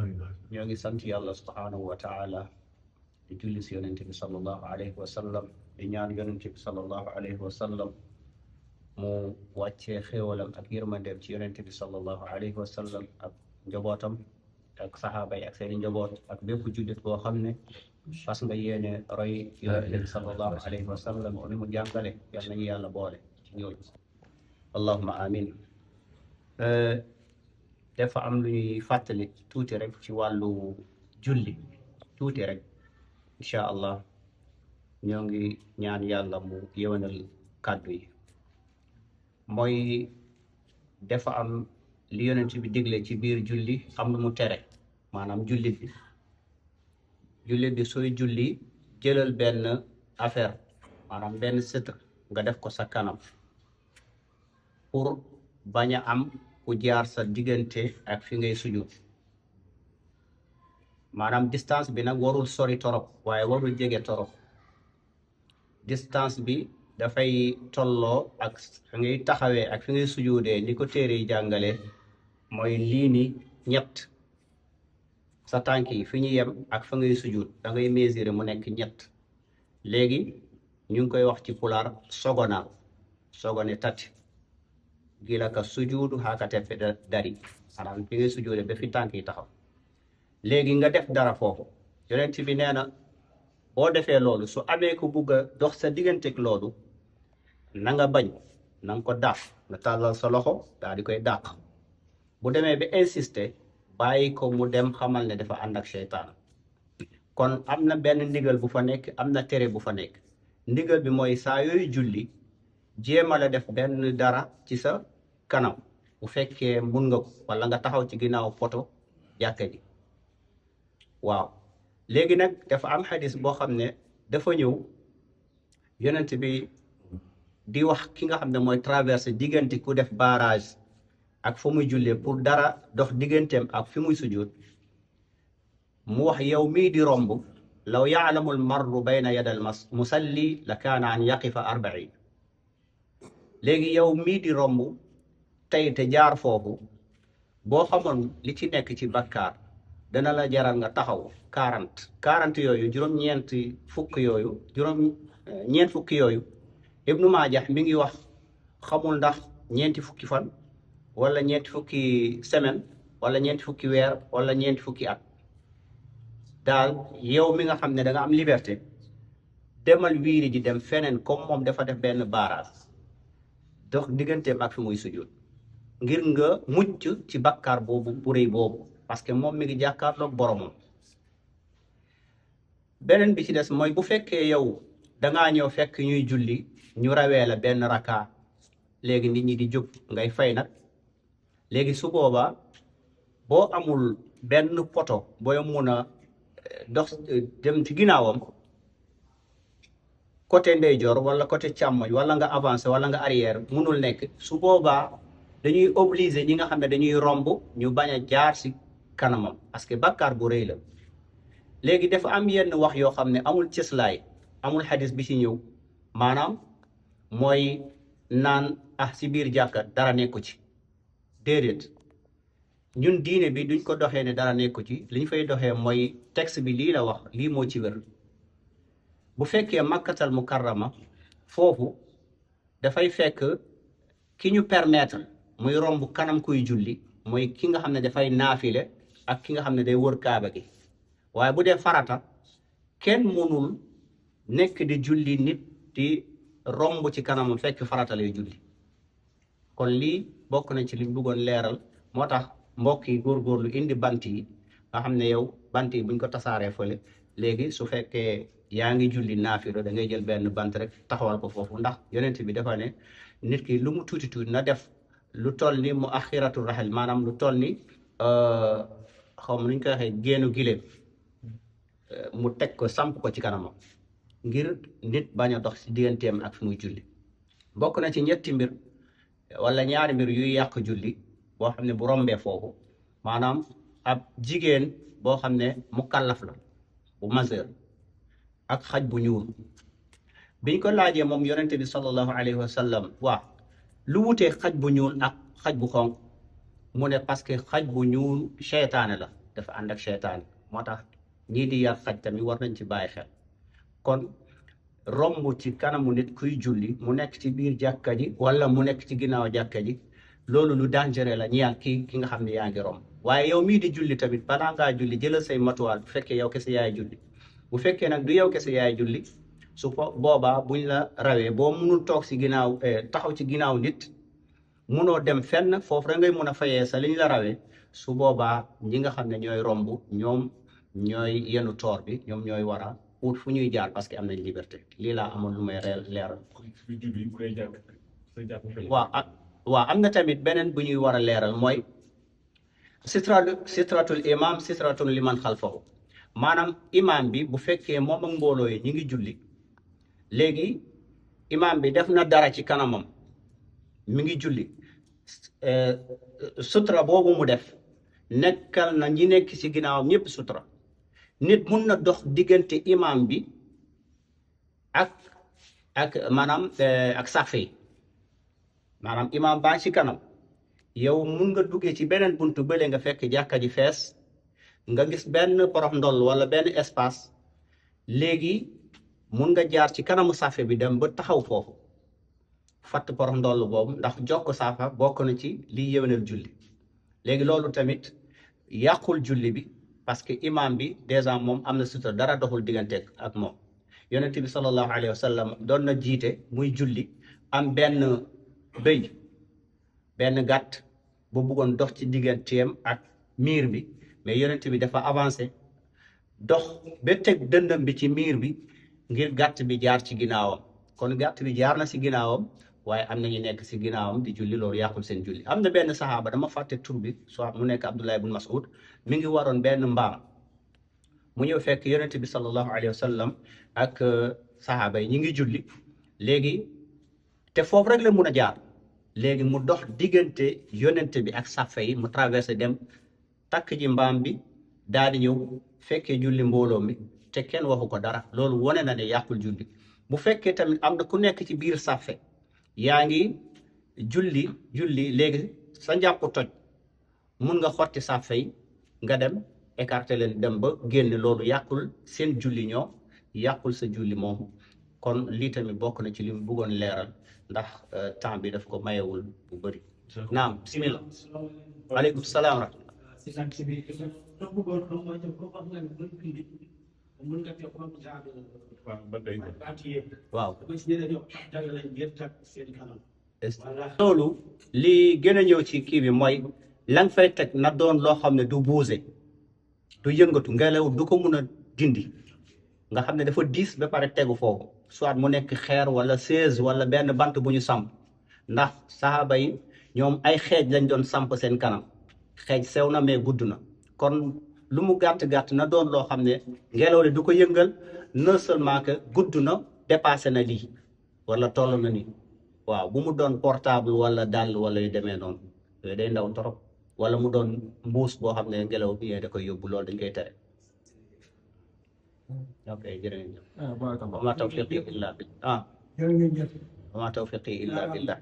ñoo ngi sant yàlla subhanahu wa taala di julli si yonente bi sallallahu alayhi wa sallam di ñaan yonente bi sallallahu alayhi wa sallam mu wàccee xéewalam ak yërmandeem ci yonente bi sallallahu alayhi wa sallam ak njabootam ak saxaaba yi ak seeni njaboot ak bépp jullit boo xam ne fas nga yéene roy yonente bi sallallahu alayhi wa sallam ni mu jàngale yal nañu yàlla boole ci ñooñu allahumma amin. dafa am lu ñuy fàttali tuuti rek ci wàllu julli tuuti rek incha allah ñoo ngi ñaan yàlla mu yéwénal kàddu yi mooy dafa am li yonent bi digle ci biir julli am lu mu tere maanaam jullit bi sooy julli jëlal benn affaire maanaam benn sëtr nga def ko sa kanam pour bañ a am ku jaar sa diggante ak fi ngay sujud maanaam distance bi nag warul sori torop waaye warul jege torop distance bi dafay tolloo ak fi ngay taxawee ak fi ngay sujudee ni ko téere yi jàngale mooy lii ni ñett sa tànk yi fi ñu yem ak fa ngay sujud da ngay mesurer mu nekk ñett léegi ñu ngi koy wax ci pulaar sogone tati gila ka sujudu hakate fe dari maanaam fi ngay sujude ba fi tànk yi taxaw léegi nga def dara foofu yonent bi nee na boo defee loolu su amee ko bugg a dox sa digganteeg loolu na nga bañ na nga ko dàq nga tàllal sa loxo daal di koy dàq bu demee ba insister bàyyi ko mu dem xamal ne dafa ànd ak seytaan kon am na benn ndigal bu fa nekk am na tere bu fa nekk ndigal bi mooy saa yooyu julli jéema la def benn dara ci sa kanam bu fekkee mun nga ko wala nga taxaw ci ginnaaw poto jàkka ji waaw léegi nag dafa am xadis boo xam ne dafa ñëw yonent bi di wax ki nga xam ne mooy traversé diggante ku def barrage ak fa muy jullee pour dara dox digganteem ak fi muy sujud mu wax yow mii di romb law yaalamu al marru bayna yadal musalli la kaana an yaqifa 40 léegi yow mii di romb tey te jaar foofu boo xamoon li ci nekk ci bakkaar dana la jaral nga taxaw 40 yooyu juróom-ñeent fukki yooyu Ibnu Maajah mi ngi wax xamul ndax ñeenti fukki fan wala ñeenti fukki semaine wala ñeenti fukki weer wala ñeenti fukki at daal yow mi nga xam ne da nga am liberté demal wiiri ji dem feneen comme moom dafa def benn barrage dox digganteem ak fi muy sujud ngir nga mucc ci bakkaar boobu bu rëy boobu parce que moom mi ngi jàkkaarloog boromam. beneen bi ci des mooy bu fekkee yow dangaa ñëw fekk ñuy julli ñu rawee la benn raka léegi nit ñi di jóg ngay fay nag léegi su boobaa boo amul benn poto booy mun a dox dem ci ginnaawam côté ndeyjoor wala côté càmmoñ wala nga avancé wala nga arrière munul nekk su boobaa dañuy obligé ñi nga xam ne dañuy romb ñu bañ a jaar si kanamam parce que bakkaar bu rëy la. léegi dafa am yenn wax yoo xam ne amul cëslaay amul xadis bi ci ñëw maanaam mooy naan si biir jàkka dara nekku ci déedéet ñun diine bi duñ ko doxee ne dara nekku ci li ñu fay doxee mooy texte bi lii la wax lii moo ci wér. bu fekkee makkatal mukarrama foofu dafay fekk ki ñu permettre muy romb kanam kuy julli mooy ki nga xam ne dafay naafile ak ki nga xam ne day wër kaaba gi waaye bu dee farata kenn mënul nekk di julli nit di romb ci kanamam fekk farata lay julli kon lii bokk na ci liñ bëggoon leeral moo tax mbokk yi góorgóorlu indi bant yi nga xam ne yow bant yi buñ ko tasaaree fële léegi su fekkee yaa ngi julli naafilo da ngay jël benn bant rek taxawal ko foofu ndax yonent bi dafa ne nit ki lu mu tuuti tuuti na def lu toll ni mu axiratul raxel maanaam lu toll ni xaw ma nuñ koy waxee génnu giléem mu teg ko samp ko ci kanamam ngir nit bañ a dox ci digganteem ak fi muy julli bokk na ci ñetti mbir wala ñaari mbir yuy yàq julli boo xam ne bu rombee foofu maanaam ab jigéen boo xam ne mu kallaf la bu majeur ak xaj bu ñuul biñ ko laajee moom yonente bi sallallahu alayhi wa sallam waa lu wutee xaj bu ñuul ak xaj bu xonq mu ne parce que xaj bu ñuul seytaane la dafa ànd ak seytaane moo tax ñii di yar xaj tamit war nañ ci bàyyi xel kon romb ci kanamu nit kuy julli mu nekk ci biir jàkka ji wala mu nekk ci ginnaaw jàkka ji loolu lu dangereux la ñeel ki nga xam ne yaa ngi romb waaye yow mii di julli tamit balaa ngaa julli jëlal say matuwaal bu fekkee yow kese yaay julli bu fekkee nag du yow kese yaay julli su boobaa buñ la rawee boo munul toog si ginnaaw taxaw ci ginnaaw nit munoo dem fenn foofu rek ngay mun a fayee sa liñ la rawee su boobaa ñi nga xam ne ñooy romb ñoom ñooy yenu toor bi ñoom ñooy war a ut fu ñuy jaar parce que am nañ liberté lii laa amoon lu may leeral waaw am na tamit beneen bu ñuy war a leeral mooy sitratul imam sitratul liman xalfahu maanaam imam bi bu fekkee moom ak mbooloo yi ñi ngi julli léegi imam bi def na dara ci kanamam mi ngi julli sutra boobu mu def nekkal na ñi nekk ci ginnaawam ñëpp sutra nit mun na dox diggante imam bi ak maanaam ak safe yi maanaam imam baa ci kanam yow mun nga duggee ci beneen buntu bële nga fekk jàkka ji fees nga gis benn porox ndoll wala benn espace léegi mun nga jaar ci kanamu safe bi dem ba taxaw foofu fatt porox ndoll boobu ndax jokk saafa bokk na ci liy yëwénal julli léegi loolu tamit yàqul julli bi parce que imam bi dèjà moom am na sutura dara doxul diggante ak moom yonent bi sallallahu alayhi wa sallam doon na jiite muy julli am benn bëy benn gàtt bu bëggoon dox ci digganteem ak miir bi mais yonent bi dafa avancé dox ba teg dëndam bi ci miir bi ngir gàtt bi jaar ci ginnaawam kon gàtt bi jaar na si ginnaawam waaye am na ñu nekk si ginnaawam di julli loolu yàqul seen julli am na benn saxaaba dama fàtte tur bi soit mu nekk Abdullah ibn Mas'ud mi ngi waroon benn mbaam mu ñëw fekk yonent bi sallallahu alayhi wa sallam ak saxaaba yi ñi ngi julli léegi te foofu rek la mun a jaar léegi mu dox diggante yonent bi ak safa yi mu traversé dem takk ji mbaam bi daal di ñëw fekkee julli mbooloo mi te kenn waxu ko dara loolu wone na ne yàqul julli bu fekkee tamit am na ku nekk ci biir safe yaa ngi julli léegi sa njàpp toj mun nga xotti safe yi nga dem écarté leen dem ba génn loolu yàqul seen julli ñoo yàqul sa julli moom kon lii tamit bokk na ci li mu bëggoon leeral ndax temps bi daf ko mayewul bu bëri naam bismillah aleykum salaam wa waaw loolu li gën a ñëw ci kii bi mooy la nga fay teg na doon loo xam ne du buuse du yëngatu ngelaw du ko mun a dindi nga xam ne dafa diis ba pare tegu foofu soit mu nekk xeer wala chaise wala benn bant bu ñu samp ndax saxaaba yi ñoom ay xeej lañ doon samp seen kanam xeej sew na mais gudd na kon lu mu gàtt-gàtt na doon loo xam ne ngelaw li du ko yëngal non seulement que gudd na dépassé na lii wala toll na nii waaw bu mu doon portable wala dàll wala yu demee noonu yooyu day ndaw torop wala mu doon mbuus boo xam ne ngelaw bi da koy yóbbu loolu dañ koy tere ok jërëjëf wa ma tawfiqi illa billah wa ma tawfiqi illa billah